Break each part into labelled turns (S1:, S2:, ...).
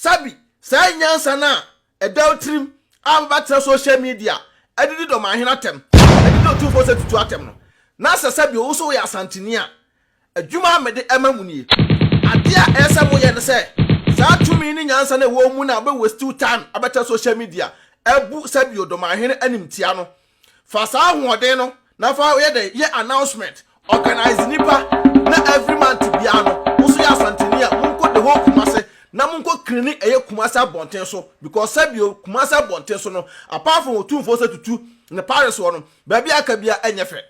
S1: Sabi, saa nyansa no a ɛda wo tirim a wobɛtena social media adidi Dɔmahene atɛm, adidi Otumfoɔ Osei Tutu atɛm no, na sɛ sɛbi wo nso woyɛ Asanteni a, adwuma a mede ɛma mo nie. Adeɛ a ɛyɛ sɛ moyɛ ne sɛ, saa tumi ne nyansa no a ɛwɔ wo mu no a wobɛ waste wo time abɛtena social media abu sɛbi Dɔmahene animtia no, Fa saa ahoɔden no na fa yɛ dɛn? Yɛ announcement, organize nipa na every month biara no wo nso yɛ Asanteni a monkɔ the whole Kumase na monkɔ clean ɛyɛ Kumase abɔnten so because sɛbio Kumase abɔnten so no apart from Otumfoɔ sɛ tutu ne Paris hɔ no baabi a aka biara ɛnyɛ fɛ.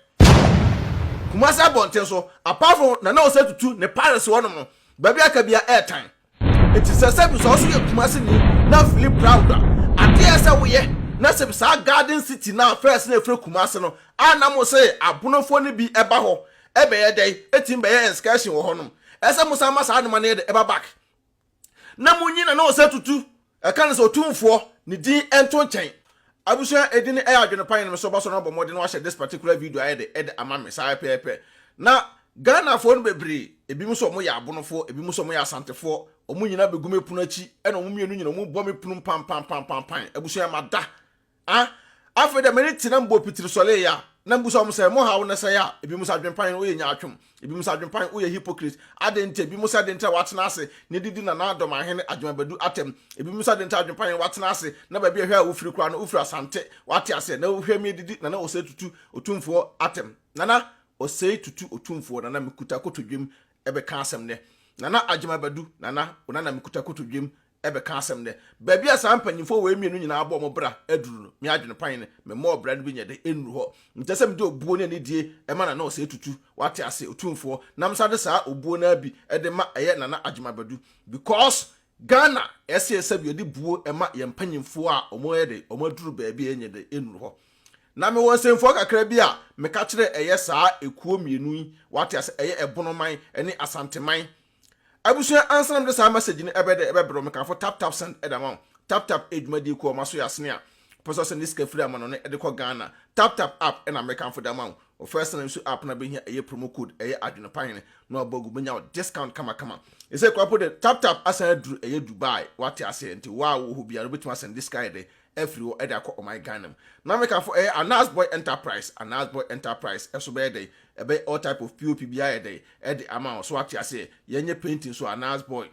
S1: Kumase abɔnten so apart from Nana Osei Tutu ne Paris hɔ nom no baabi a aka biara ɛɛtan. Enti sɛ sɛbi sɛ ɔso yɛ Kumasi ni na fili proud a, adeɛ a ɛsɛ woyɛ na sɛbi saa garden city no a first na ɛfiri Kumasi no a na mo se abonofoɔ no bi ɛba hɔ ɛbɛyɛ dɛn ɛtumi bɛyɛ excursion wɔ hɔ nom, ɛsɛ mo san ma saa nnoɔma no yɛ dɛn ɛba back na mo nyi Nana Osei Tutu Ɛka no sɛ Otumfoɔ ne din nto nkyɛn. Abusua edin ɛyɛ adwene pa yɛn so ɔba so na ɔbɔ mmɔden na wahyɛ this particular video ayɛ de ɛde ama me saa pɛɛpɛ. Na Ghanafoɔ no bebree ebinom sɛ wɔn yɛ abonofoɔ ebinom sɛ wɔn yɛ asantefoɔ wɔn nyinaa bɛgu me pono akyi ɛna wɔn mmienu nyina wɔn bɔ me pono pampampampampan abusua mada. Ah, afei dɛ m'ani tse na mobɔ pitiri sɔree a, na mibisa hɔn sɛ, Mo haw no sɛn a? Binom sɛ, Adwempan, woyɛ nyaatwom. Binom sɛ, Adwempan, woyɛ hypocrite. Adɛn ntsi a? Binom sɛ, Adɛn ntsi a wɔatsena ase na edidi Nana Dɔmahene Agyemang Badu atam? Binom sɛ, Adɛn ntsi a Adwempan, wɔatsena ase na baabi a hwɛ a wofiri koraa no, wofiri Asante, wɔate aseɛ, na wohwɛ me edidi Nana Osei Tutu Otumfoɔ atam? Nana Osei Tutu Otumfoɔ, Nana mekuta kotodwem bɛka asɛm nnɛ. Nana Agyemang Badu, Nana, wo nana mekuta kotodwem bɛka asɛm nnɛ. Baabi a saa mpanyimfoɔ wei mmienu nyinaa abɔ wɔn bra aduru no, me adwene pan no, memmɔɔ bra no bi nyɛ dɛ ɛnnuru hɔ. Nti ɛsɛ sɛ mede obuo ne anidie ma Nana Osei Tutu, wate aseɛ, Otumfoɔ, na mesan de saa obuo no ara bi de ma ɛyɛ Nana Agyemang Badu. Because Ghana, ɛsɛ sɛ yɛde buo ma yɛn mpanyimfoɔ a wɔayɛ dɛ, wɔaduru baabi a ɛnyɛ dɛ ɛnnuru hɔ. Na mewɔ nsɛmfua kakra bi a meka kyerɛ ɛyɛ saa ekuo mmienu yi, wate aseɛ, ɛyɛ Ɛbonoman ne Asanteman. Abusua ansa na mede saa message no ɛbɛ dɛ ɛbɛbrɛ wo mekamfo tap tap send ɛde ama wo. Tap tap ɛyɛ dwumadie kuo a wɔn aso yɛ asene a wopɛ sɛ ɔsɛnde sika firi amanɔne ɛde kɔ Ghana. Tap tap app ɛna mekamfo de ama wo. Wo first na nso app no abɛhia ɛyɛ promo code ɛyɛ adwene pa hene na wabɔ agu bɛnya wo discount kama kama. Ɛsɛ kura po de tap tap asan aduru ɛyɛ Dubai wate aseɛ nti wo a wowɔ hɔ biara wobɛtumi asɛnde sika ayɛ dɛ afiri hɔ de akɔ ɔman Ghana mu. Na mekafo ɛyɛ Anas Boy Enterprise, Anas Boy Enterprise ɛso bɛyɛ dɛn? Ɛbɛyɛ all type of POP biara ayɛ dɛn? Ɛde ama wo. So wate aseɛ? Yɛnyɛ painting so Anas Boy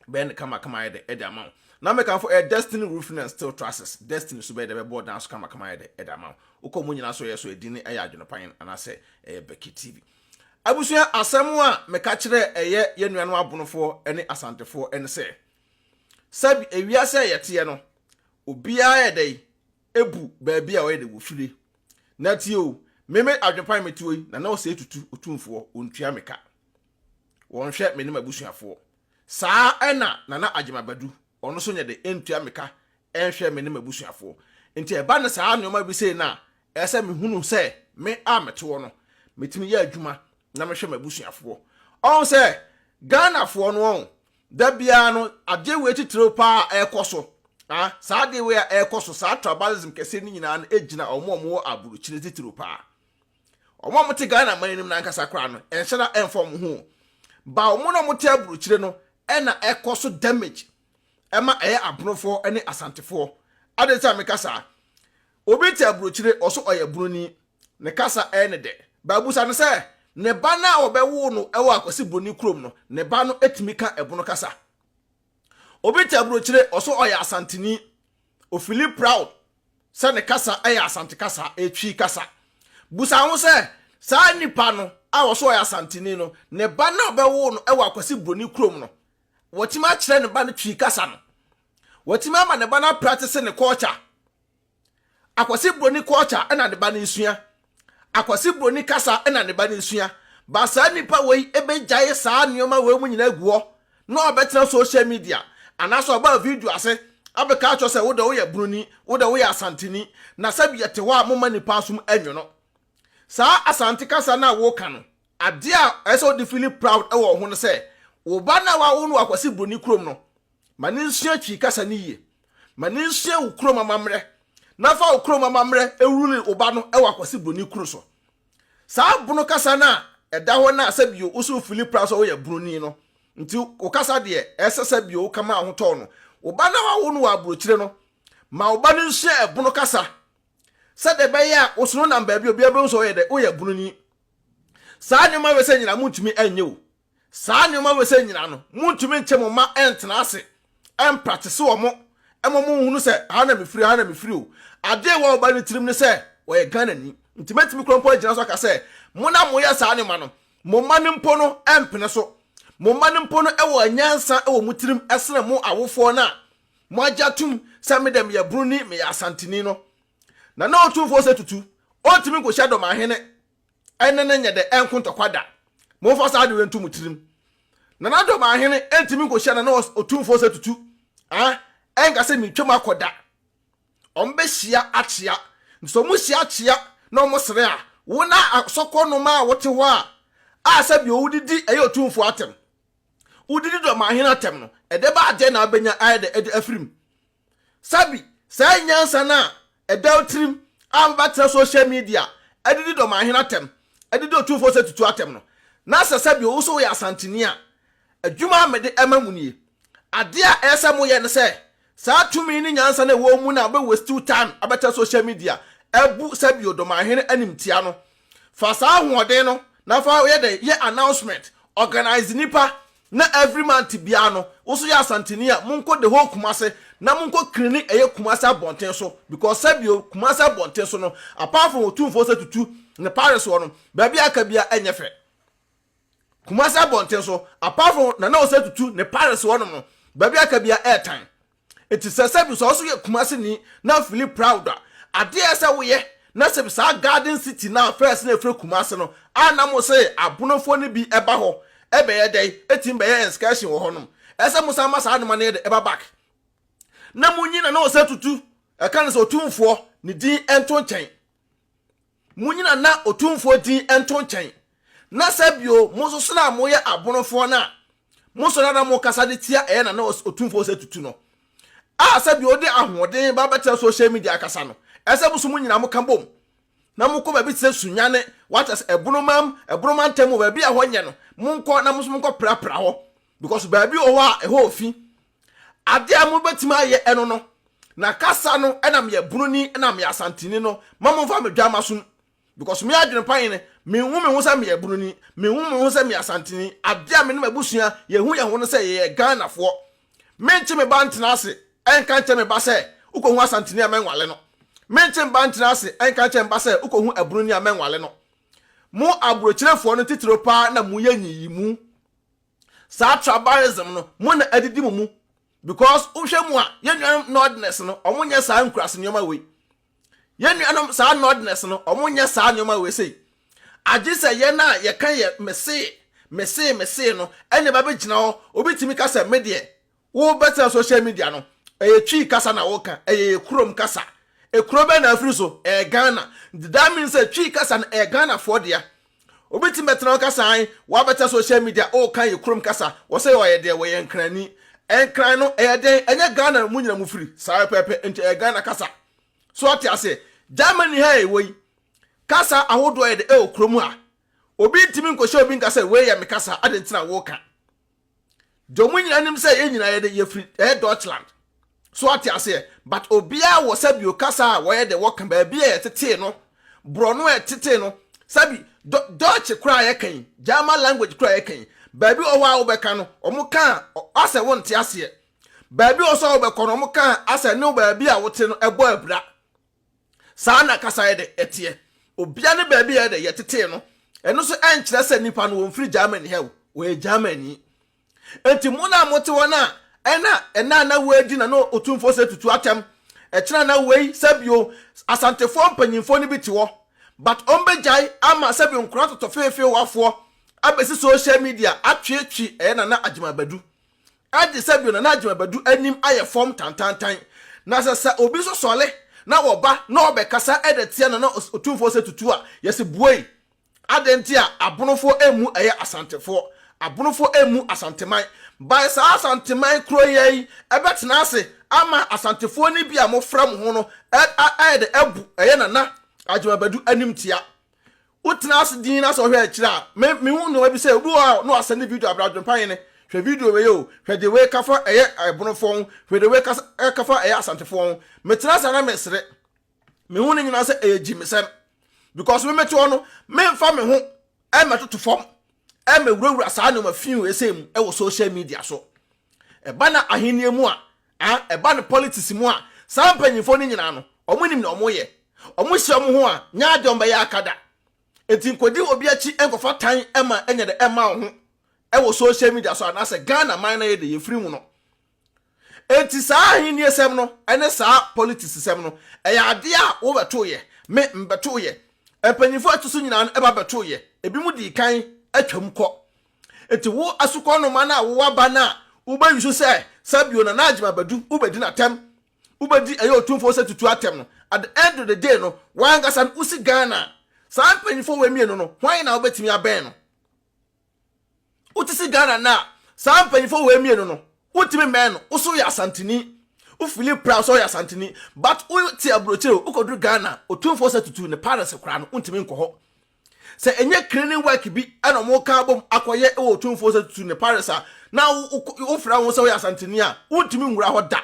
S1: bɛyɛ no kama kama ayɛ dɛn? Ɛde ama wo. Na mekafo ɛyɛ Destiny Roofing and Steel Trusses, Destiny so bɛyɛ dɛn? Ɛbɛbɔ dan so kama kama ayɛ dɛn? Ɛde ama wo. Wokɔ mu nyinaa so ɛyɛ so ɛdin no ɛyɛ Adwene Pan anaasɛ ɛyɛ Becky TV. Abusua asɛm a meka kyerɛ ɛyɛ yɛn nuanom Abonofoɔ ne Asantefoɔ ɛne sɛ, Sɛ ewiase a yɛteɛ no, obiara yɛ dɛn ebu baabi a ɔyɛ dɛ wofire. Na tie o, me me adwepan mete hɔ yi, Nana Osei Tutu Otumfoɔ, ontua me ka. Wɔnhwɛ me ne m'abusuafoɔ. Saa ɛna Nana Agyemang Badu, ɔno nso nyɛ dɛ ntua me ka nhwɛ me ne m'abusuafoɔ. Nti ɛba no saa nnoɔma bi sei no a, ɛsɛ sɛ mehunu sɛ me a mete hɔ no, metumi yɛ adwuma na mehwɛ m'abusuafoɔ. Ɔho sɛ Ghanafoɔ no ɔho, Da biara no, adeɛ wei titiriw paa a ɛrekɔ so, ah, saa adeɛ wei a ɛrekɔ so, saa tribalism kɛseɛ no nyinaa no gyina wɔn a wɔwɔ aburokyire titiriw paa. Wɔn a wɔte Ghana man no mu no ankasa koraa no, ɛnhyɛ da ɛmfa wɔn ho. Ba wɔn a wɔte aburokyire no ɛna ɛkɔ so damage ɛma ɛyɛ abonofoɔ ne asantefoɔ. Adɛn nti a meka saa? Obi te aburokyire, ɔso ɔyɛ broni, Ne kasa yɛ ne dɛ. Bible bisa no sɛ, ne ba no a wɔbɛwoo no wɔ Akwasi Broni kurom no, ne ba no tumi ka ɛbono kasa? Obi te aburokyire, ɔso ɔyɛ Asanteni. Ofili proud sɛ ne kasa yɛ Asante kasa, ɛyɛ Twi kasa. Busa ho sɛ, saa nipa no a ɔso ɔyɛ Asanteni no, ne ba no a wɔbɛwoo no wɔ Akwasi Broni kurom no, watumi akyerɛ ne ba no Twi kasa no? Watumi ama ne ba no apratese ne culture? Akwasi broni culture na ne ba no resua. Akwasi broni kasa na ne ba no resua. Ba saa nipa wei ebegyae saa nneɛma wei mu nyinaa agu hɔ na ɔbɛtena social media anaasɛ ɔbaa video ase abɛka akyerɛ sɛ wo de woyɛ broni, wo de woyɛ asanteni. Na sɛbi yɛte hɔ a momma nipa asom nwono. Saa Asante kasa no a woka no, adeɛ a ɛsɛ sɛ wode feeli proud wɔ wo ho no sɛ wo ba no a wawo no wɔ Akwasi broni kurom no, Ma no nsua Twi kasa no yie. Ma no nsua wo kurom amammerɛ na fa wo kurom amammerɛ wuruli wo ba no wɔ Akwasi Broni kuro so. Saa Bono kasa no a ɛda hɔ no a sɛ bio wo so wofili proud sɛ woyɛ Broni no, Nti wo kasa deɛ ɛsɛ sɛ bio woka ma ahotɔ no. Wo ba na wawo no wɔ aburokyire no, ma wo ba no nsua ɛbono kasa sɛdeɛ ɛbɛyɛ a wo so no nam baabi a obiara bɛhu sɛ ɔyɛ dɛ woyɛ bononi. Saa nneɛma wei sɛ nyinaa montumi nyɛ o. Saa nneɛma wei sɛ nyinaa no montumi nkyɛ mo mma ntena ase mpratese wɔn ma wɔn nhunu sɛ ha na mefiri, ha na mefiri o. Adeɛ ɛwɔ wo ba no tirim ne sɛ ɔyɛ Ghanani. Nti mɛtumi kora mpo agyina so aka sɛ mo na moyɛ saa nneɛma no, mo mma no mpo no mpene so. Mo mma no mpo no wɔ nyansa wɔ mo tirim sene mo awofoɔ no a moagye atom sɛ me deɛ meyɛ Broni, meyɛ Asanteni no. Nana Otumfoɔ Osei Tutu, ɔntumi nkɔhyia Dɔmahene ɛne no nyɛ dɛ ɛnko ntɔkwa da. Momfa saa ade wei nto mo tirim. Nana Dɔmahene ntumi nkɔhyia Nana Otumfoɔ Osei Tutu ah, ɛnka sɛ metwam akɔ da. Wɔbɛhyia akyea. Nti sɛ wɔhyia akyea na wɔsere a, wo na asɔkɔnoma a wote hɔ a, a sɛ bio wodidi ɛyɛ Otumfoɔ atɛm, wodidi Dɔmahene atɛm no, ɛdɛ ba adeɛ na wobɛnya ayɛ dɛ ɛde afiri mu. Sabi, saa nyansa no a ɛda wo tirim a wobɛtena social media adidi Dɔmahene atɛm, adidi Otumfoɔ Osei Tutu atɛm no, na sɛ sɛbi wo nso woyɛ Asanteni a, adwuma a mede ɛma mo nie. Adeɛ a ɛyɛ sɛ moyɛ ne sɛ, saa tumi ne nyansa no a ɛwɔ wo mu no a wobɛ waste wo time abɛtena social media abu sɛbi Dɔmahene animtia no, fa saa ahoɔden no na fa yɛ dɛn, yɛ announcement, organise nnipa na every month biara no wo so yɛ Asanteni a monkɔ the whole Kumase na monkɔ cleani ɛyɛ Kumase abɔnten so because sɛbio Kumase abɔnten so no apart from Otumfoɔ Osei Tutu ne Paris hɔ no baabi a aka biara ɛnyɛ fɛ. Kumase abɔnten so apart from Nana Osei Tutu ne Paris hɔ nom no baabi a aka biara ɛɛtan. Enti sɛ sɛbi sɛ ɔso yɛ Kumasi ni na fili proud a, adeɛ a ɛsɛ woyɛ na sɛbi saa garden city no a first na ɛfiri Kumasi no a na mo se abonofoɔ no bi ɛba hɔ ɛbɛyɛ dɛn ɛtumi bɛyɛ excursion wɔ hɔ nom. Ɛsɛ mo san ma saa nnoɔma no yɛ dɛ ɛba back na mo nyi Nana Osei Tutu ɛka no sɛ otumfoɔ ne din ɛnto nkyɛn. Monyina na Otumfoɔ din nto nkyɛn, na sɛ bio mo nso so na moyɛ abonofoɔ no a, mosɔre a na mokasa de tia ɛyɛ na na Otumfoɔ sɛ tutu no, a sɛ bio ɔde ahoɔden ba bɛtena social media akasa no, ɛsɛ mo nso mo nyinaa moka bom na mokɔ baabi te sɛ Sunyane, wate ase, Ɛbonomam, Ɛbonoma ntam wɔ baabi a ɛhɔ nyɛ no, monkɔ na mo nso monkɔ prapra hɔ, because baabi wɔ hɔ a ɛhɔ ofi. Adeɛ a mobɛtumi ayɛ ɛno no, na kasa no ɛna meyɛ Broni ɛna meyɛ Asanteni no, ma momfa me dwama som. Because me adwene pa yene, menhu me ho sɛ meyɛ Broni, menhu me ho sɛ meyɛ Asanteni. Adeɛ a me ne m'abusua yɛhu yɛn ho no sɛ yɛyɛ Ghanafoɔ. Menkye me ba ntena ase ɛnka nkyerɛ me ba sɛ wokɔhu Asanteni a mɛnwale no. Menkye me ba ntena ase ɛnka nkyerɛ me ba sɛ wokɔhu Abroni a mɛnwale no. Mo aburokyerefoɔ no titire paa na moyɛ nyiyimu. Saa tribalism no mo na adidi mo mu because wohwɛ mu a yɛn nuanom northerners no wɔn nyɛ saa nkurase nneɛma wei. Yɛn nuanom saa northerners no wɔn nyɛ saa nneɛma wei sei. Agye sɛ yɛn a yɛka yɛ mesee mesee mesee no ɛna ɛba bɛgyina hɔ. Obi tumi ka sɛ me deɛ Wo bɛtena social media no ɛyɛ twi kasa na woka ɛyɛ yɛ kurom kasa ekuro bɛn na afiri so ɛyɛ Ghana nti that means sɛ twi kasa no ɛyɛ Ghana foɔ dea obi tumi bɛtena hɔ kasa an wabɛtena social media ɔka yɛ kurom kasa wɔ sɛ ɔyɛ deɛ wɔyɛ nkrani nkran no ɛyɛ dɛn ɛnyɛ Ghana mu nyina mu firi saa pɛpɛ nti ɛyɛ Ghana kasa so ate aseɛ Germany ha ɛwɔ yi kasa ahodoɔ yɛ de ɛwɔ kurom ha obi ntumi nkɔhyɛ obi nka sɛ wei yɛ me kasa ade ntina woka Deɛ ɔmo nyinaa nim sɛ yɛn nyinaa yɛde yɛfiri ɛyɛ Deutschland. So ate aseɛ? But obiara wɔ sɛbi kasa a wɔyɛ de wɔka baabi a yɛtetee no, borɔno a yɛtetee no, sɛbi Deutsch koraa a yɛka yi, German language koraa a yɛka yi, baabi wɔ hɔ a wobɛka no, ɔmo ka a asɛ wonte aseɛ. Baabi wɔ so a wobɛkɔ no, ɔmo ka a asɛ ne baabi a wote no ɛbɔ abira. Saa na kasa yɛ dɛ ɛteɛ. Obia ne baabi a yɛ dɛ yɛtetee no. Ɛno nso ɛnkyerɛ sɛ nipa no wɔmfiri Germany ha o, wɔyɛ Germany. Enti mo na mote hɔ no a, ɛna ɛna na woadi na na Otumfoɔ sɛ tutu atɛm. Ɛkyena na wei sɛbio Asantefoɔ mpanyinfoɔ no bi te hɔ. But ɔmbɛgyae ama sɛbio nkora totɔ feefeewafoɔ abɛsi social media atweetwe ɛyɛ Nana Agyemang Badu. Agye sɛ bio Nana Agyemang Badu anim ayɛ fam tantantan. Na sɛ sɛ obi nso sɔre na wɔba na ɔbɛkasa de tia Nana Otumfoɔ Osei Tutu a, yɛse buei! Adɛn nti a Abonofoɔ mmu ɛyɛ Asantefoɔ? Abonofoɔ mmu Asanteman. By saa Asanteman kuro yi ara yi bɛtena ase ama Asantefoɔ no bi a mofra mo ho no ayɛ dɛ abu ɛyɛ Nana Agyemang Badu animtia. Wotena ase dinn na sɛ ɔhwɛ akyire a, me mehu nneɛma bi sɛ obi wɔ hɔ a na wasɛnde video abrɛ adwempa hene. Hwɛ video wei o, hwɛ deɛ wei ka fa ɛyɛ Ɛbonofoɔ ho, hwɛ deɛ wei ka fa ɛyɛ Asantefoɔ ho. Metena ase a na mesere. Mehu ne nyinaa sɛ ɛyɛ gyimesɛm. Because me mete hɔ no, memfa me ho ɛmmɛtoto fam ɛmmɛwurawura saa nneɛma fi wei sei mu ɛwɔ social media so. Ɛba na ahennie mu a, ah, ɛba no politics mu a, saa mpanyinfoɔ no nyinaa no, wɔn nim nea wɔyɛ. Wɔn hyia wɔn ho a, nyɛ adeɛ wɔn bɛyɛ aka da. Enti nkɔdi obi akyi nkɔfa tan ɛma ɛnyɛ dɛ ɛmma wo ho ɛwɔ social media so anaasɛ Ghana man no yɛ de yɛfiri mu no. Enti saa ahennie sɛm no ɛne saa politics sɛm no, ɛyɛ adeɛ a wobɛtoyɛ, me mbɛtoyɛ. Mpanyinfoɔ a ɛto so nyinaa no ɛba bɛtoyɛ. Ebi mu dii kan atwam kɔ. Enti wo asukɔnoma no a wowɔ aba no a wobɛyi so sɛ sɛbio Nana Agyemang Badu wobɛdi n'atɛm, wobɛdi ɛyɛ Otumfoɔ Osei Tutu atɛm no, at the end of the day no, w'ankasa no wosi Ghana a, saa mpanyinfoɔ wei mmienu no, hwan na wobɛtumi abɛn no? Wote si Ghana nnɛ a, saa mpanyinfoɔ wei mmienu no, wontumi mmɛn no. Wo so woyɛ Asanteni, wo feeli proud sɛ woyɛ Asanteni, but wote aburokyire o, wokɔduru Ghana a, Otumfoɔ Osei Tutu ne palace koraa no, wontumi nkɔ hɔ. Sɛ ɛnyɛ cleaning work bi na wɔka abom akɔyɛ wɔ Otumfoɔ Osei Tutu ne Paris a, na wofrɛ wo ho sɛ woyɛ Asanteni a, wontumi nwura hɔ da.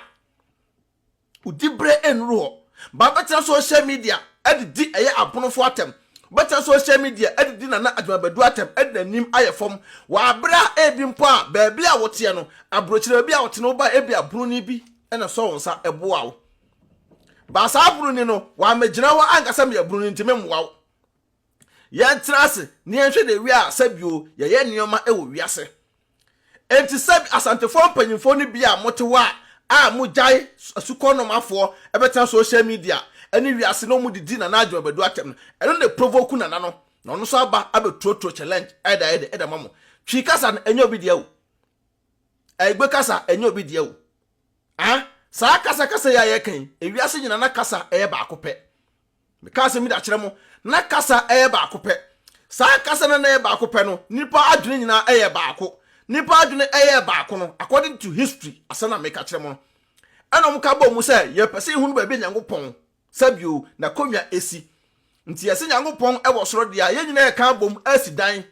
S1: Wo diberɛ nnuru hɔ. Ba bɛtena social media de di ɛyɛ abonofoɔ atɛm. Wobɛtena social media de di Nana Agyemang Badu atɛm de n'anim ayɛ fam wɔ aberɛ a ebi mpo a baabi a woteɛ no, aburokyire baabi a wote no woba ebi a broni bi na ɛsɔ wo nsa boa wo. Ba saa broni no, wammɛgyina hɔ anka sɛ meyɛ broni nti memmoa wo. Yɛntena ase na yɛnhwɛ deɛ wie a sɛbio yɛyɛ nneɛma wɔ wiase. Enti sɛbi Asantefoɔ mpanyinfoɔ no bi a mote hɔ a a mogyae asukɔnɔmafoɔ bɛtena social media ne wiase na wɔn didi Nana Agyemang Badu atɛm no, ɛno na ɛprovoke Nana no na ɔno nso aba abɛturotuo challenge ɛde ayɛ dɛ ɛde ama mo. Twi kasa no ɛnyɛ obi dea o. Aigbe kasa ɛnyɛ obi dea o. Ah, saa kasa kasa yi a yɛka yi, ewiase nyina na kasa ɛyɛ baako pɛ. Meka asɛm bi de akyerɛ mo, na kasa yɛ baako pɛ. Saa kasa no a na ɛyɛ baako pɛ no, nnipa adwene nyinaa yɛ baako. Nnipa adwene yɛɛ baako no, according to history, asɛm na meka kyerɛ mo no, ɛna wɔka bɔɔ mu sɛ, yɛpɛ sɛ yɛhunu baabi a Nyankopɔn, sɛbio, n'akonnwa si. Nti yɛse Nyankopɔn wɔ soro deɛ a, yɛn nyinaa yɛka abom asi dan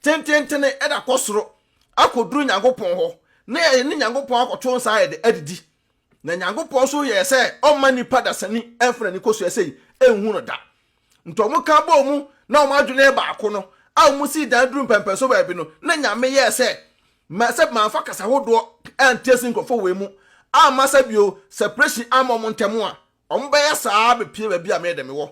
S1: tententene de akɔ soro akɔduru Nyankopɔn hɔ, na yɛne Nyankopɔn akɔto nsa ayɛ de adidi. Na Nyankopɔn nso yɛɛ sɛ ɔmma nnipa dasani mfa n'ani kosua sei nhu no da. Nti wɔn ka bɔɔ mu na wɔn adwene yɛ baako no, a wɔn sii dan duru mpɛmpɛnso baabi no, na Nyame yɛɛ sɛ, ma sɛ mamfa kasa hodoɔ ante asi nkurɔfoɔ wei mu, amma sɛ bio separation amma wɔn ntɛm a, wɔn bɛyɛ saa ara bɛpue baabi a meyɛ dɛ mewɔ.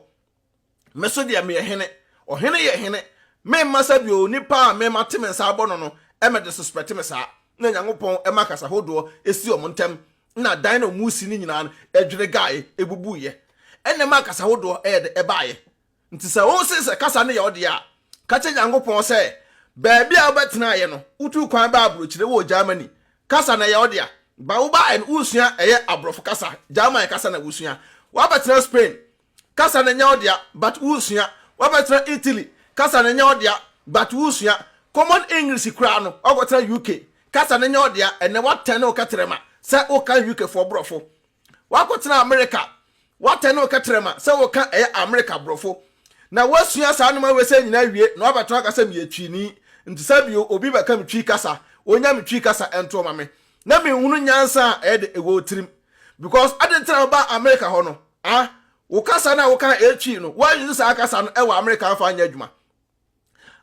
S1: Me so deɛ meyɛ hene. Ɔhene yɛ hene. Memma sɛ bio onipa a me mate me nsa abɔ no no mmɛ disrespect me saa. Na Nyankopɔn ma kasa hodoɔ si wɔn ntɛm na dan na wɔn resi no nyinaa no ɛdwere gaeɛ, ɛbubuiɛ. Ɛna ɛmaa kasa hodoɔ ɛyɛ dɛ ɛbaeɛ. Nti sɛ wo se sɛ kasa no yɛ wo deɛ a, ka kyerɛ Nyankopɔn sɛ baabi a wobɛtenaeɛ no, wotuu kwan baa aburokyire, wowɔ Germany, kasa no ɛyɛ wo dea. Ba wobaeɛ no woresua ɛyɛ aborɔfo kasa, German kasa na wosua. Woabɛtena Spain, Kasa no nyɛ wo dea but wosua. Woabɛtena Italy, kasa no nyɛ wo dea but wosua. Common English koraa no, woakɔtena UK, kasa no nyɛ wo dea, ɛnnɛ woatɛne wo kɛtrɛma sɛ woka UK foɔ borɔfo. Woakɔtena America, woatɛne wo kɛtrɛma sɛ woka ɛyɛ America borɔfo. Na woasua saa nnoɔma wei sɛ nyinaa awie na woabɛtena aka sɛ meyɛ Twini, nti sɛ bio obi bɛka me Twi kasa, ɔnya me Twi kasa ntoɔ ma me. Na menhunu nyansa a ɛyɛ de ɛwɔ wo tirim. Because adɛn nti na wobaa America hɔ no, Ah, wo kasa no a woka etwi no, woan use saa kasa no wɔ America amfa anyɛ adwuma.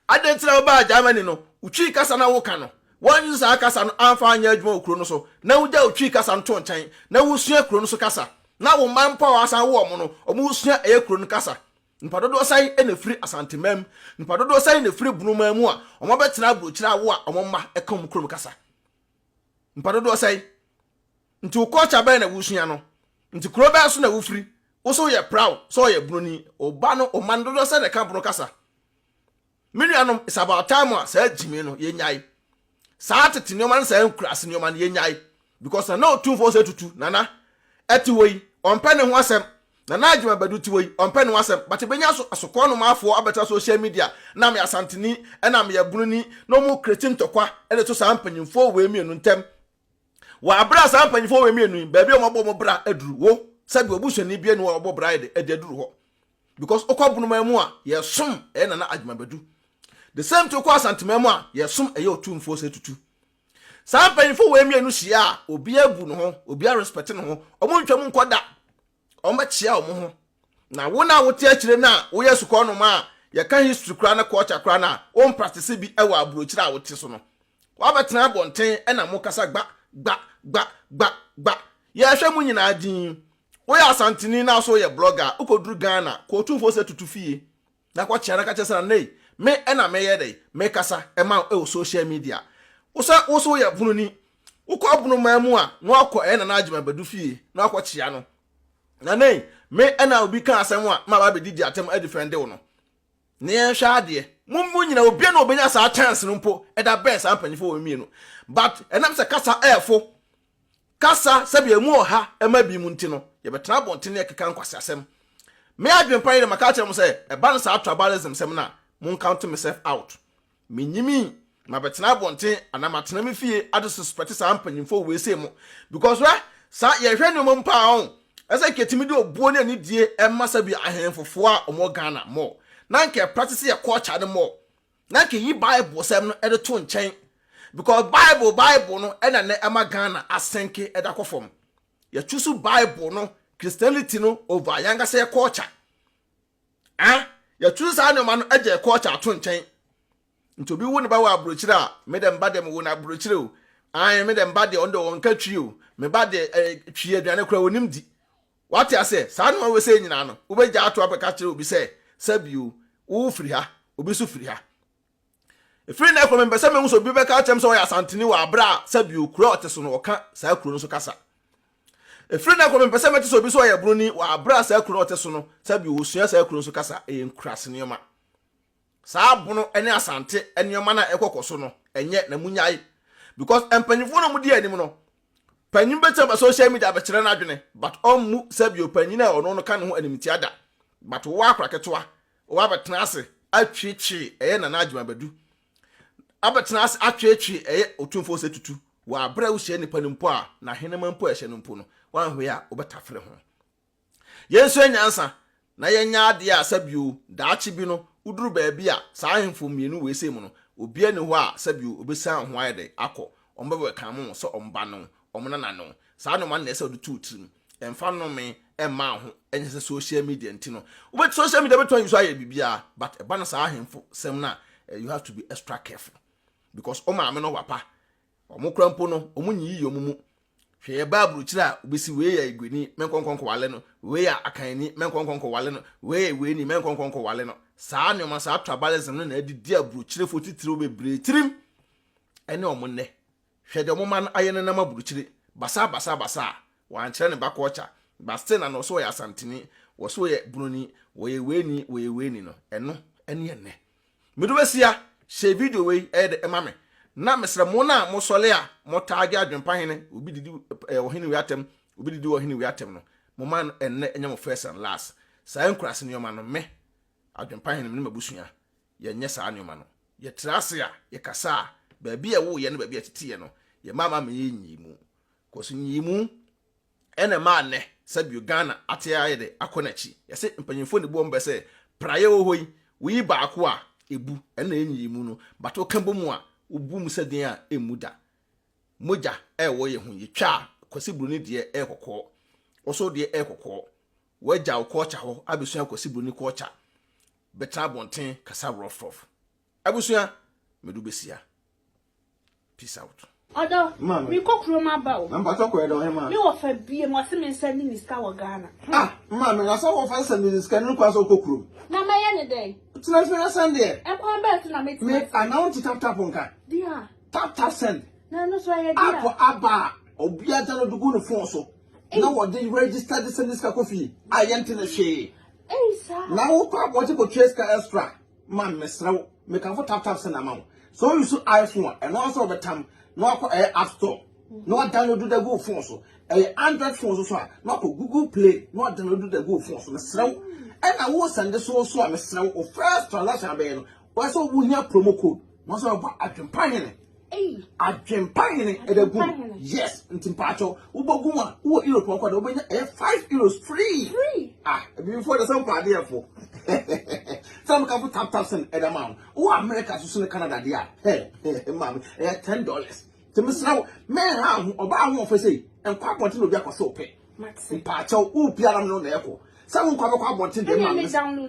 S1: Adɛn nti na wobaa Germany no, wo Twi kasa no a woka no, woan use saa kasa no amfa anyɛ adwuma wɔ kuro no so, na wogya wo Twi kasa no to nkyɛn, na wosua kuro no so kasa, na wo mma mpo a wɔasan wo wɔn no, wɔsua ɛyɛ kuro no kasa. Nnipa dodoɔ sɛn na ɛfiri Asanteman mu, nnipa dodoɔ sɛn na ɛfiri Bonoman mu a wɔabɛtena aburokyire awo a wɔn mma ka wɔn kurom kasa? Nnipa dodoɔ sɛn? Nti wo culture bɛn na wosua no? Nti kuro bɛn so na wofiri? Wo so woyɛ proud sɛ ɔyɛ broni? Wo ba no, wo mma no dodoɔ sɛn na ɛka brono kasa? Me nuanom, it's about time a saa gyimi no yɛnyae. Saa tete nneɛma no saa nkuraase nneɛma no yɛnyae. Because Nana Otumfoɔ Osei Tutu, Nana, ɛte hɔ yi, ɔmpɛ ne ho asɛm. Nana Agyemang Badu te hɔ yi, ɔmpɛ ne ho asɛm. But ɛbɛnya so asokɔɔ nomaafoɔ abɛtena social media na meyɛ Asanteni, ɛna meyɛ Broni, na wɔn create ntɔkwa de to saa mpanyinfoɔ wei mmienu ntam. Wɔ abere a saa mpanyinfoɔ wei mmienu yi, baabi a wɔabɔ wɔn bra aduru, wo, sɛbi obusuani bi ani hɔ a wɔbɔ bra yɛ de ɛde aduru hɔ. Because wokɔ Bonoman mu a, yɛsom ɛyɛ Nana Agyemang Badu. The same thing wokɔ Asanteman mu a, yɛsom ɛyɛ Otumfoɔ Osei Tutu. Saa mpanyinfo wei mmienu hyia a, obiara bu ne ho, obiara respect ne ho, wɔn ntwam nkɔ da. Wɔbɛkyea wɔn ho. Na wo na wote akyire no a woyɛ sukɔnoma a yɛka history koraa ne culture koraa no a wompractice bi wɔ aburokyire a wote so no. Woabɛtena abɔnten na mokasa gba gba gba gba gba. Yɛhwɛ mo nyinaa dinn. Woyɛ Asanteni na so woyɛ blogger a, wokɔduru Ghana, kɔ Otumfoɔ Osei Tutu fie na kɔkyea no ka kyerɛ sɛ Nana ei, me na meyɛ dɛn, mekasa ma wo wɔ social media. Wo sɛ wo so woyɛ Bononi, wokɔ Abonomaa mu a na woakɔ ɛyɛ Nana Agyemang Badu fie na woakɔkyea no. Nana ei, me na obi ka asɛm a maba abɛdidi atɛm adifɛnde wo no. Na yɛnhwɛ adeɛ. Mo mo nyina obia na obenya saa chance no mpo ɛda bɛn saa mpanyinfoɔ wɔ mmienu. But ɛnam sɛ kasa ɛɛfo, kasa sɛbi emu ɔha ɛma bi mu nti no, yɛbɛtena abɔnten na yɛkeka nkwaseasɛm. Me adwene pa yi deɛ maka akyerɛ mo sɛ ɛba no saa tribalism sɛm no a, mo count myself out. Menyimii, mabɛtena abɔnten anaa matena me fie ade suspect saa mpanyimfoɔ wei sei mo because hwɛ saa yɛhwɛ nneɛma mu paa ɔn ɛsɛ nka yɛtumi de obuo ne anidie ɛma sɛbi ahenfofoɔ a wɔwɔ Ghana more na nka yɛ practice yɛ culture no more na nka yɛyi Bible sɛm no ɛde to nkyɛn because Bible Bible no ɛna nɛ ɛma Ghana asenke ɛde akɔ fam. Yɛchoose Bible no Christianity no over yɛn ankasa yɛ culture. Ah, yɛturu saa nneɛma no agya culture ato nkyɛn. Nti obi wo ne ba wɔ aburokyire a, me dɛ mba deɛ mewɔ no aburokyire o. Ae, me dɛ mba deɛ ɔno deɛ ɔnka twi o. Me ba deɛ eh, twi aduane koraa onim di. Wate aseɛ? Saa nneɛma wei sɛ nyinaa no, wobɛgya ato abɛka kyerɛ obi sɛ, sɛbi o, wo firi ha, obi nso firi ha. Ɛfiri nnɛ korɔ mempɛ sɛ mehu sɛ obi bɛka akyerɛ me sɛ ɔyɛ Asanteni wɔ aberɛ a sɛbi o, kuro a ɔte so no ɔka saa kuro no so kasa. Ɛfiri nnɛ kɔ, mempɛ sɛ mɛte sɛ obi sɛ ɔyɛ broni wɔ aberɛ a saa kuro no a ɔte so no, sɛbi ɔsua saa kuro no so kasa. Ɛyɛ nkuraase nneɛma. Saa Bono ne Asante nneɛma no a ɛkɔkɔ so no, ɛnyɛ, na monyae. Because mpanyinfoɔ no a wɔdi anim no, panyin bɛtumi aba social media abɛkyerɛ n'adwene, but ɔmmu sɛbi ɔpanyin a ɔno no ka ne ho animtia da. But wowɔ akora ketewa, wowɔ abɛtena ase atweetwee ɛyɛ Nana Agyemang Badu, abɛtena ase atweetwee ɛyɛ Otumfoɔ Osei Tutu wɔ abere a wohyia nipa no mpo a n'ahenema mpo a ɛhyɛ no mpo no, woanhwɛ a wobɛtafere ho. Yɛnsua nyansa na yɛnyɛ adeɛ a sɛbio daakye bi no woduru baabi a saa ahemfo mmienu wei sei mu no obiara nni hɔ a sɛbio obɛsiane ho ayɛ dɛn akɔ, wɔn bɛwɛkame wo sɛ wɔn ba ne wo, wɔn nana ne wo. Saa nnoɔma no na ɛsɛ sɛ wode to wo tirim. Ɛmfa nnome mma wo ho, ɛnyɛ sɛ social media nti no. Wobɛ social media bɛtumi ayi so ayɛ biribiara but ɛba no saa ahemfo sɛm no a you have to be extra careful because wo maame ne wo papa wɔn kora mpo no wɔn nyiyi wɔn mu. Hwɛ yɛba aburokyire a wobɛsi wei yɛ Iguani mɛnkɔnkɔnkɔwale no, wei yɛ Akanni mɛnkɔnkɔnkɔwale no, wei yɛ weini mɛnkɔnkɔnkɔwale no. Saa nneɛma saa tribalism no na adidi aburokyirefoɔ titiriw bebree tirim ɛne wɔn nnɛ. Hwɛ deɛ ɔmo ma no ayɛ nenam aburukyire basaa basaa basaa wankyerɛ ne ba culture but still na no ɔse ɔyɛ asanteni wɔse ɔyɛ broni wɔyɛ weini wɔyɛ weini no ɛno ɛne ɛnɛ mede bɛsia hyɛ video wei ɛyɛ de ɛma me na mesrɛ mo na mo sɔle a mo taage adwempa hene obi didi ɛɛ ɔhene wei atɛm obi didi ɔhene wei atɛm no mo ma no ɛnɛ ɛnyɛ mo first and last saa nkurase nneɛma no me adwempa hene me ne m'abusua Yɛnyɛ saa nneɛma no. Yɛtra ase a, yɛkasa a, baabi a ɛwoo yɛn ne baabi a ɛtetee yɛn no, yɛmma ama ammɛyɛ nyiyimu. Cause nyiyimu ɛna ɛmaa nnɛ sɛbio Ghana ate ayɛ dɛ akɔ n'akyi. Yɛse mpanyinfoɔ na ebu wɔn bɛ sɛ praeɛ wɔ hɔ yi, woyi baako a, ebu. Ɛno na ɛyɛ nyiyimu no. But woka bɔ mu a, wobu mu sɛ den a, ɛmmu da. Mogya ɛwɔ yɛn ho, yɛtwa a, Kwasi Broni deɛ ɛyɛ kɔkɔɔ, wo nso wo deɛ ɛyɛ kɔkɔɔ. Woagya wo culture hɔ abɛsua Kwasi Broni culture. Bɛtena abɔnten kasa rough rough. Abusua, mede wo bɛsia. Peace out.
S2: Ɔdɔ, mekɔ kurom aba o.
S1: Na mpakyɛ kɔ yɛ dɛ ɔhemaa.
S2: Me wɔfa biem, ɔse me nsa ni ne sika wɔ Ghana.
S1: Ah, maame, na sɛ wɔfa sɛ ne sika no kwan sɛ wokɔ kurom.
S2: Na mɛyɛ ne dɛn?
S1: Tena fie na sɛn deɛ.
S2: Ɛkwan bɛn so na mɛtumi
S1: Me, anaa wonte tap tap nka?
S2: Deɛ.
S1: Tap tap send.
S2: Na ɛno so ɛyɛ deɛ.
S1: Akɔ aba a, obiara download gu ne phone so. Na wɔde register de send ne sika kɔ fie a yɛnte ne hwee.
S2: Ei saa.
S1: Na wo kɔ abɔnten kɔ tua sika extra ma mesrɛ wo mekamfo tap tap send ama wo sɛ wo use iPhone a ɛno ara sɛ wɔbɛtam na wakɔ ɛyɛ app store na wa download da gu phone so ɛyɛ android phone so so a na wakɔ google play na wa download da gu phone so mesrɛ wo ɛna wo send so so a mesrɛ wo first transaction abɛyɛ no wɔyɛ sɛ wohia promo code na wɔsɛ wɔbɔ adwempa hene Adwempa hene ɛda gu mu. Yes, nti mpakyɛw wobɔ gu mu a wowɔ Europe nkɔ de wobɛnya ɛyɛ €5 free.
S2: Free.
S1: Ah, ebibifoɔ de sɛ mpɔ adeɛ fo. Sɛ mo kafo tap tap send ɛda ma wo. Wowɔ America so so ne Canada deɛ a, hɛ, maame, ɛyɛ $10. Nti mesrɛ wo, mɛnha wo ho, ɔbaa ho ɔfɛ sei, nkɔ abɔnten na obi akɔsɛ wo pɛ. Mpaakyɛw, wo pia na me no na ɛkɔ. Sɛ wo nkɔ abɛkɔ abɔnten deɛ ma me.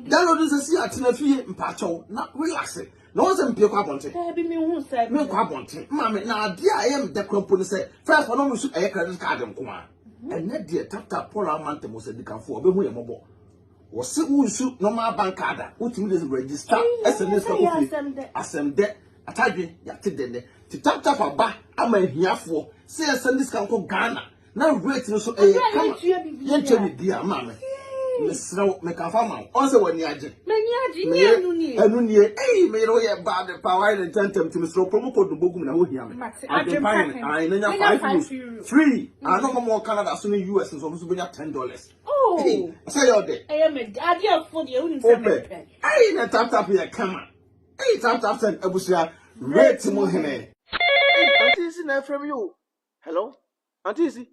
S1: Download sɛ si atena fie, mpaakyɛw, na relax. Na wɔn sɛ mpie kɔ abɔnten.
S2: Daabi me hu sɛ.
S1: Me nkɔ abɔnten. Maame, na adeɛ a ɛyɛ me dɛ kora mpo ne sɛ, first ɔno nso ɛyɛ credit card nko a. Ɛnɛ deɛ tap tap Paul Amantam sɛ dikanfoɔ ɔbɛhu yɛ mmɔbɔ. Wɔse wo nsu normal bank card a, wotumi de register SMS ka kɔ fie. Asɛm dɛ, atadwe, yɛate dɛ nɛ. Ti tap tap aba ama ahiafoɔ sɛ yɛsɛnde sika nkɔ Ghana na rate no so ɛyɛ kama. Yɛntua biribiara maame. Mesrɛ wo, meka fa ma wo. Ɔn sɛ w'ani agye.
S2: M'ani agye, nyɛ ɛno nie.
S1: Ɛno nie. Ei, me yere woyɛ bad paa, wayɛ ne ntɛntɛm nti mesrɛ wo promo code no bɔ gu mu na ho hia me. Adwempa hene, ae, na nya €5 free. Ah, na ɔma mo wɔ Canada so ne US nso, ɔmo nso bɛnya $10.
S2: Oh.
S1: Sɛ yɛ ɔdɛ.
S2: Ɛyɛ me adeɛ fo deɛ wonim sɛ mepɛ.
S1: Ɛyi na tap tap yɛ kama. Ɛyi tap tap send abusua rate mu hene. Auntie Isi na ɛfrɛ mi o. Hello, Auntie Isi.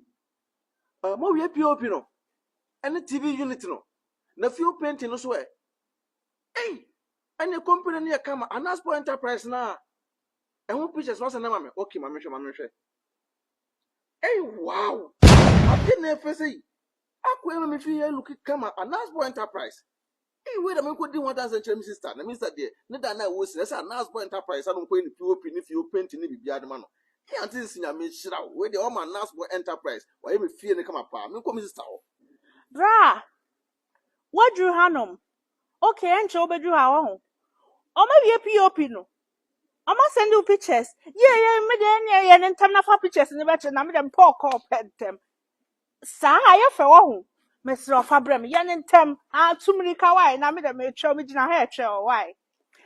S1: Mo wie POP no ɛne TV unit no na fuel painting no so ɛ. Ɛyi ɛne company no yɛ kama Anaspo Enterprise na ɛho pictures no asɛ na ma me. Okay, ma me hwɛ, ma me hwɛ. Hey, wow! Ade na ɛfɛ sɛ yi. Akɔ ɛma me fi yɛ look kama Anasbo Enterprise. Hey, wei da me nkɔ di ho adanse nkyerɛ me sister. Na me sister deɛ, ne da na ɛwɔ si na sɛ Anasbo Enterprise ano nkɔ yɛ ne POP ne fie paint ne biribiara de ma no. Hey, auntie sisi Nyame nhyira wo. Wei deɛ ɔma Anasbo Enterprise. Wayɛ me fie ne kama paa. Me nkɔ me sister hɔ.
S2: Bra, waduru hanom. Okay, ɛnkyɛ wobɛduru ha wɔ ho. Ɔma wie POP no. Ɔma send you pictures. Yeah, yeah, me deɛ ɛne ɛyɛ ne ntɛm na fa pictures ne bɛkyerɛ na me deɛ mpɛ ɔkɔɔ pɛ ntɛm. Saa ayɛ fɛ wɔ ho. Mesrɛ ɔfa brɛ me. Yɛ ne ntɛm. Ah, tu mirika wae na me deɛ metwɛ me gyina ha ɛtwɛ wɔ wae.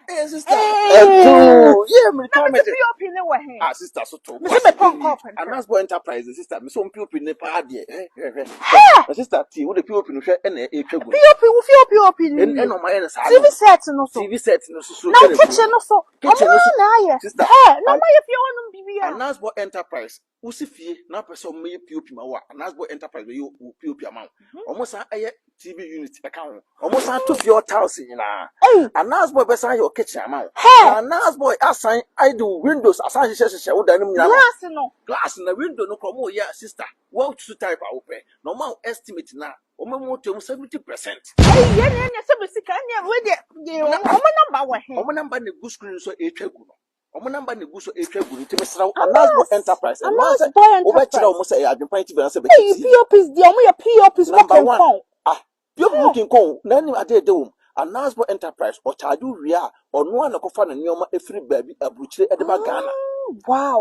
S1: Hey, sister. Ɛto. Yeah, me
S2: Na
S1: ka
S2: me
S1: me
S2: te POP ne wɔ he.
S1: Ah, sister, so to.
S2: Me sɛ mepɛ nkɔɔ pɛ ntɛm.
S1: Anasbo Enterprise, sister. Me so POP ne paa deɛ. Eh, hwɛ, hwɛ. Na sister, ti, wo de POP no hwɛ ɛna ɛtwa gu.
S2: POP wo fie POP ne
S1: Ɛna
S2: wie.
S1: ɔma yɛ no saa
S2: TV
S1: no.
S2: set no so.
S1: TV set no so so.
S2: Na wo kitchen no so.
S1: Kitchen
S2: Ɔmo
S1: no so.
S2: na ayɛ.
S1: Sister.
S2: Hɛ, na ɔmo ayɛ fie hɔnom biribiara.
S1: Anasbo Enterprise, wosi fie na pɛ sɛ ɔmo yɛ POP ma wo a, Anasbo Enterprise bɛyɛ wo POP ama wo. Ɔmo san ɛyɛ TV unit ɛka ho. Ɔmo san to fie tiles nyinaa.
S2: Ei,
S1: Anasbo bɛsan yɛ kitchen ama wo.
S2: hɛ,
S1: Na Anasbo asan ayɛ de windows asan hyehyɛ hyehyɛ wo dan no mu nyinaa ama wo.
S2: Glass no.
S1: Glass na window no kɔ ɔmo yɛ, sister. Wɔn tutu type a wopɛ. Na ɔmo a estimate na ɔmo mu to mu 70%.
S2: Ei, yɛne ɛne sɛ bɛsika ɛne wei deɛ deɛ ɔmo number wɔ he.
S1: Ɔmo number na egu screen so etwa gu no. Ɔmo number na egu so etwa gu no. Nti mesrɛ wo, Anasbo Enterprise. Ɛno ara sɛ
S2: Anasbo
S1: wobɛkyerɛ
S2: Enterprise.
S1: ɔmo sɛ ɛyɛ Adwempa TV anaasɛ Bɛkyi
S2: Ei,
S1: TV.
S2: POPs deɛ ɔmo yɛ POPs mo
S1: Number one.
S2: kenkɔn.
S1: Ah, POP mu kinkɔn na anim ade ɛda wɔ mu. Anasbo Enterprise ɔkyaagye wo wie a, ɔno a na kɔfa ne nneɛma efiri baabi aburukyire ɛde ba Ghana.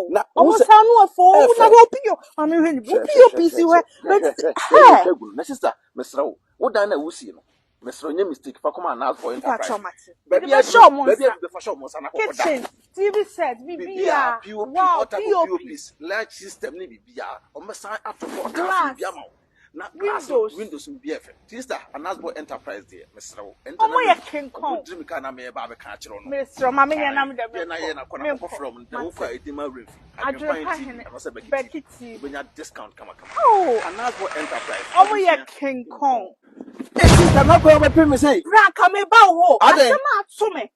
S1: Na
S2: Ɔmo
S1: wo sɛ
S2: sa no ɛfɔ
S1: ɛfɛ.
S2: na wɔ PO. Maame hwɛ ni wo POP si hɔ.
S1: Hwɛ, hwɛ, hwɛ, hwɛ gu no. Na sister, mesrɛ wo, wo dan na wusie no, mesrɛ wo, nyɛ mistake fa kɔma Anasbo Enterprise.
S2: Mpakyɛw mate.
S1: Baabi
S2: Mede bɛhyɛ ɔmo
S1: baabi
S2: nsa.
S1: a bɛfa hyɛ ɔmo nsa na kɔkɔ da.
S2: Kitchen, TV set,
S1: Biribiara,
S2: biribiara.
S1: POP,
S2: Wow,
S1: all type of
S2: POP.
S1: POPs, light system ne biribiara. Ɔmo bɛsan ato hɔ tiles
S2: Glass.
S1: biribiara ma wo. Na glass no,
S2: Windows.
S1: windows no bi yɛ fɛ. Sister, Anasbo Enterprise deɛ, mesrɛ wo.
S2: Ɔmo yɛ kenkɔn.
S1: Ɔmo diri mi kaa na meyɛ ba abɛka akyerɛ wo no.
S2: Mesrɛ ma menyɛ na mede
S1: Deɛ na yɛ na kɔ na
S2: menkɔ.
S1: kɔkɔ frɛ ɔmo. Na
S2: Mate.
S1: wokɔ a ɛdi ma werɛ fi.
S2: Adwempa
S1: Adwempa TV
S2: Hene.
S1: anaasɛ Bɛkyi
S2: Bɛkyi
S1: TV.
S2: TV.
S1: Wobɛnya discount kamakama.
S2: Oh,
S1: Anasbo Enterprise.
S2: ɔmo yɛ kenkɔn.
S1: Hey sister, na kɔ ɔbɛpɛ mi sɛ.
S2: Bra ka me ba wo.
S1: Adɛn?
S2: Asɛm a ato me.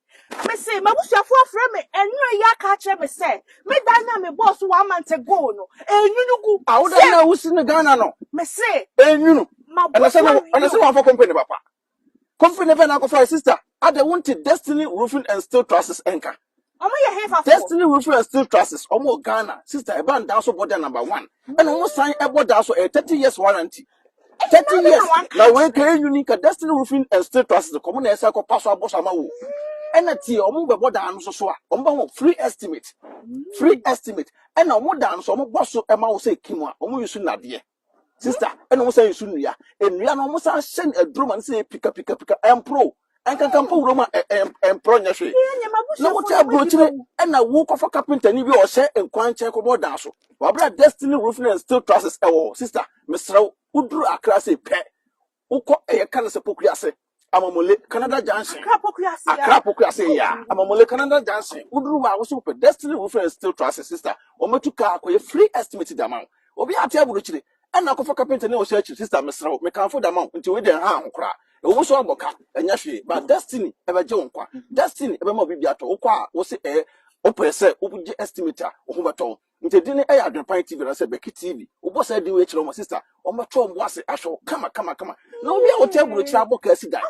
S2: Me se mabusuafo afrɛ me ɛnura yi aka akyerɛ me sɛ me dan na me bɔɔ so 1 month ago no enwunu gu.
S1: Ah, wo dan na wusi ne Ghana no.
S2: Me se
S1: Enwunu. Ɛna sɛ
S2: mabusua
S1: ɛna sɛ wɔamfa company papa. Company bɛn na akɔfa, sister? Ade wonte Destiny Roofing and Steel Trusses ɛnka.
S2: Ɔmo yɛ hefa fo?
S1: Destiny Roofing and Steel Trusses, ɔmo wɔ Ghana. Sister, ɛba ndan so bɔ dan number one. Ɛna ɔmo san ɛbɔ dan so ɛyɛ 30 years warranty. 30 years. Na wɔn ka enwuni ka Destiny Roofing and Steel Trusses kɔmo na ɛsɛ akɔpa so abɔ so ama wo. Ɛna tie, ɔmo bɛbɔ dan no so so a, ɔmo bɛ ho free estimate. Free estimate. Ɛna ɔmo dan no so ɔmo bɔ so ɛma wo sɛ kim a, ɔmo yi so nnadeɛ. Sister, ɛna ɔmo san yi so nnua. Nnua no ɔmo san hyɛ no aduro ma no sɛ pika pika pika ɛmpro. Ɛnkankan mpo wura mu a ɛmporɔ nyɛ hwee. Na wote aburokyire ɛna wo kɔfa carpenter ni bi a ɔhyɛ nkwan nkyɛn kɔbɔ dan so. Wabra Destiny Roofing and Steel Trusses ɛwɔ hɔ. Sister, mesrɛ wo, woduru Accra sɛ pɛ, wokɔ ɛyɛ ka no sɛ Pokuase, Amamole, Canada Junction.
S2: Accra Pokuase.
S1: Accra Pokuase ya. Amamole Canada Junction. Woduru hɔ a woso wopɛ Destiny Roofing and Steel Trusses, sister. Wɔmɛtu kaa akɔyɛ free estimate dama wo. Obi ate aburokyire ɛna akɔfa carpenter ne ɔhyɛ akyiri. Sister, mesrɛ wo, mekamfo dama wo. Nti wei deɛ ha ho koraa. Ɛwɔ mu so abɔ ka, ɛnyɛ hwee, but Destiny ɛbɛgye wo nkwa. Destiny ɛbɛma obi bi atɔ. Wokɔ a wose ɛyɛ wopɛ sɛ wogye estimate a, wo ho bɛtɔ wo. Nti edin no yɛ Adwenpan TV anaasɛ Becky TV. Wobɔ saa din wei kyerɛ wɔn a, sister, wɔbɛto wɔn bo ase ahwɛ wo kama kama kama. Na obi a wote aburokyire abɔ ka asi dan,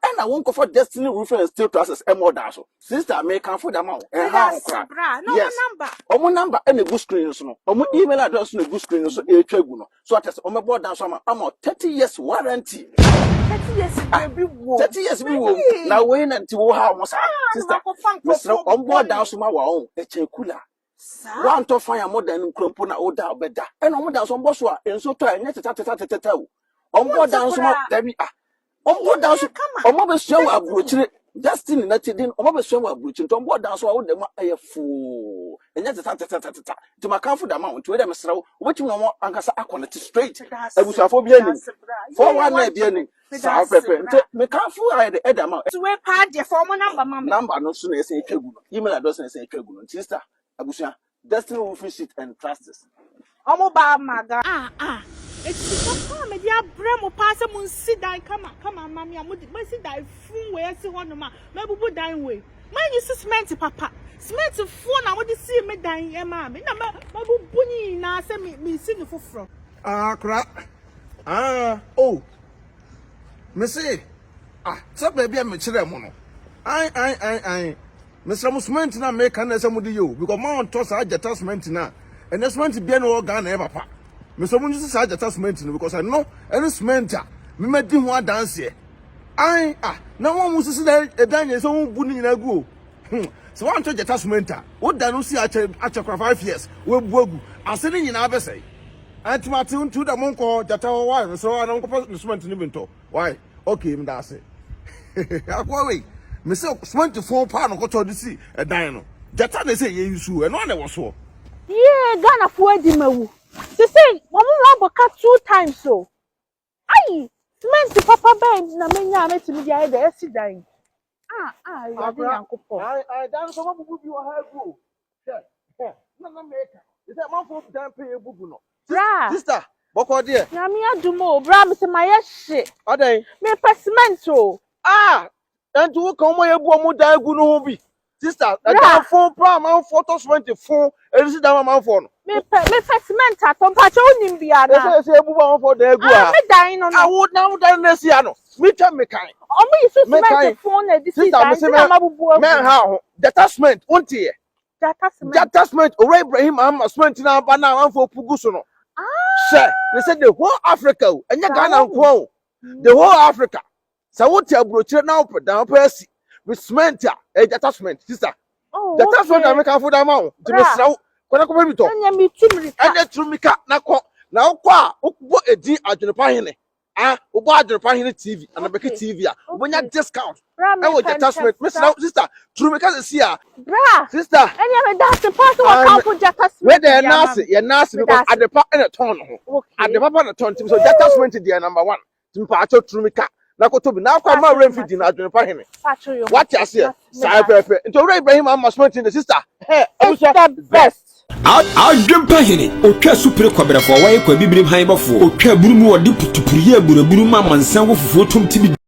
S1: ɛna wonkɔfa Destiny Roofing and Steel Trusses ɛmmɔ dan so. Sister, mekamfo de ama wo, ɛnha wo koraa. Yes, wɔn number ɛna egu screen no so no, wɔn email address na egu screen no so ɛretwa gu no. So ate ase, wɔbɛbɔ dan so ama ama 30 years warranty.
S2: 30 years ah, bi wɔ.
S1: 30 years bi wɔ. Na wei na nti wo ha wɔn saa. Sister, mesrɛ wɔn bɔ dan so ma wɔn, ɛkyɛn kula. Woantɔ fan a modan no nkura mpo na woda a wobɛda. Ɛna wɔn da nso wɔbɔ so a nsuo tɔ a ɛnyɛ teta teta teteta o. Wɔbɔ da nso ma dabi ah. Wɔbɔ da nso wɔn abɛsua wɔ aburokyire. Destiny na ti din wɔn abɛsua wɔ aburokyire nti wɔbɔ da nso a woda mu a ɛyɛ foo. Ɛnyɛ teta teta teteta. Nti makamfo da ma wo nti wei dɛ mesrɛ wo wobɛtumi na wɔn ankasa akɔ ne ti straight. Abusuafoɔ bi anim. 419 bi anim. Saa pɛpɛ nti mekamfo ayɛ de ɛda ma wo.
S2: Nti wei paa deɛ fa wɔn number ma me.
S1: Number no nso na ɛsɛ atwa gu no. Email address na ɛsɛ atwa gu no. Nti sister abusua Destiny Roofing Sheet and Trusses.
S2: Wɔn ba ma Ghana. Ah ah eti sika paa mede abrɛ mo paa sɛ mo nsi dan kama kama ma me a mo de masi dan fun wei asi hɔ nom a mabubu dan wei manyi si cement papa cement foɔ na mo de sii me dan ɛmaa me na mabubu ne nyinaa sɛ me me si ne foforɔ.
S1: Ah kora ah oh me se ah sɛ baabi a mekyerɛ mo no an an an an mesrɛ mo cement na meka na ɛsɛ mo de yɛ o because mo antɔ saa gyata cement na ɛnɛ cement bia na ɛwɔ Ghana ɛyɛ papa mesrɛ mo nso saa gyata cement no because ɛno ɛne cement a mema di ho adanseɛ an ah na wɔn mo sisi dan ɛdan nyɛ sɛ wɔn bu ne nyinaa gu o hmm sɛ wɔantɔ gyata cement a woda no si akyɛ akyɛ kora 5 years wɔabu agu ase ne nyinaa bɛsɛe. Aunty mate nti wo dɛ monkɔ hɔ gyata hɔ why mesrɛ wo ana monkɔpɛ ne cement no bi ntɔ why okay meda ase akoa wei mese cement fon paa na ɔkɔtɔ de si ɛdan no gyata na ɛsɛ yɛ yusu ɛno ana ɛwɔ soɔ.
S2: Yee Ghana foɔ adi mawu sesei wɔn mo abɔ ka two times o ayi cement papa bɛn na menya a mɛtumi de ayɛ dɛ asi dan ah ah Awurade Nyankopɔn.
S1: Ayi ayi dan no so ɔmo abubu bi wɔ ha agu o hwɛ hwɛ na na meka sɛ amanfoɔ dan pɛ yɛ bubu no.
S2: Bra.
S1: Sister, bɔkɔ deɛ.
S2: Nyame adum o, bra mese mayɛ hye.
S1: Adɛn?
S2: Mepɛ cement o.
S1: Ah! Ɛnti wo ka wɔn a yɛbu wɔn dan agu no ho bi. Sister, ɛdan fon paa amanfoɔ tɔ cement fon ɛde si dan ma amanfoɔ no.
S2: Mepɛ mepɛ cement atɔ mpakyɛ wonim bi ana?
S1: Ɛsɛ ɛsɛ ebubu amanfoɔ dan agu
S2: ha. Ah, me dan no no.
S1: Ah, wo dan wo dan no esi ha no. Metwa mekan.
S2: Ɔmo yi so cement fon na ɛde si dan nti na mabubu agu.
S1: Mɛnha ho. Gyata cement, wonteɛ.
S2: Gyata cement.
S1: Gyata cement, Owura Ibrahim Mahama cement na aba na amanfoɔ pugu so no. Hyɛ, ne sɛ the whole Africa o, ɛnyɛ Ghana nko o. The whole Africa. Sɛ wote aburokyire na wopɛ dan wopɛ asi with cement a, ɛyɛ gyata cement, sister.
S2: Oh,
S1: Gyata cement na meka fo dan ma wo. Nti mesrɛ wo, kɔ na kɔpɛ bi tɔ.
S2: Ɛnyɛ metu mirika.
S1: Ɛnyɛ tu mirika na kɔ. Na wokɔ a, wobɔ edin Adwenepa Hene. Ah, wobɔ Adwenepa Hene TV, Anabɛki TV a, wobɛnya discount. Ɛwɔ gyata cement. Mesrɛ wo, sister, tu mirika sisi a.
S2: Bra.
S1: Sister.
S2: Ɛnyɛ me da ase paa sɛ wɔkamfo gyata cement.
S1: Wei deɛ yɛn nan ase, yɛn nan ase because adepa ɛna tɔn ne ho. Adepa pa na tɔn nti so gyata cement deɛ number one. Nti mpaakyɛw turu mika na kɔtɔ bi na akɔ ama werɛ mfi di no adwene pa hene. Wate aseɛ saa pɛpɛ. Nti owura Ibrahim ama cement de sister. Hɛ
S2: abusua the best.
S3: Adwempa hene, otwa supire kɔbrɛfoɔ, wɔyɛ kɔ abibirim han bɔfoɔ, otwa aburu mu ɔde putupuru yɛ aburaburu ma amansan wɔ fufuo tom tibi.